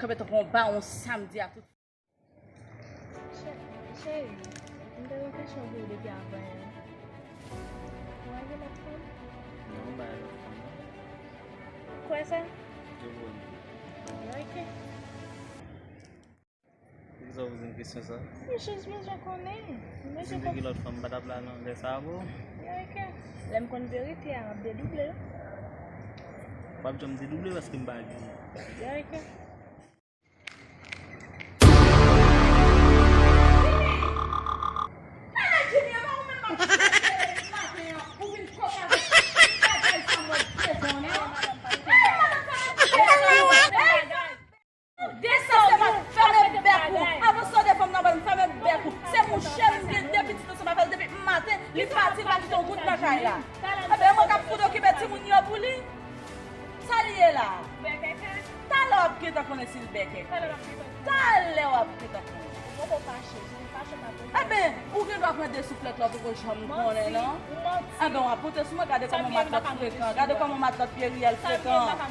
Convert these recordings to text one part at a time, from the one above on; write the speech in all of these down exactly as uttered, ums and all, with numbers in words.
Kanpe tankou yon bawon samdi a tout. Chè-, cheri, m te gen kesyon pou ou depi avan yè. Ou al gen lòt fanm? Non, m pa gen lòt fanm, non. Ou kwè sa? Yo, bon. Ok. Poukisa w poze m kesyon sa? Mesye, mesye, konnen. Si m te gen lòt fanm, m pa t ap la nan lè sa a pou ou. Ok. Lè m konn verite a, m ap dedouble l. W ap janm dedouble paske m pa gen. Ok. Desann, fèmen bèk ou. Avanse w defann nan ban m, fèmen bèk ou. Se mouche m gen de pitit ansanm avè l depi maten, li pati, li pa kite yon goud nan kay la. Ebyen, mwen k ap fout okipe timoun yo pou li. Sa li ye la? Talè w ap gentan konnen si l bèkè. Talè w ap gentan konnen. Ebyen, ou gen dwa pran de souflèt la, ou poko janm konnen, non? Ebyen, w ap monte sou mwen, gade kòman matlòt frekan, gade kòman matlòt pye riyèl frekan.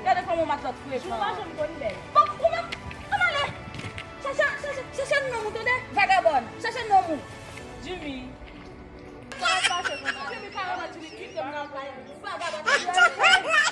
Gade kòman matlòt frekan. Bon, ou menm, ann ale! Chache, chache, chache nonm ou, tande? Vagabòn, chache nonm ou. Jimmy. Sa ap pase konsa? Jimmy, pa ann al Jimmy, kite m nan kay. Vagabòn.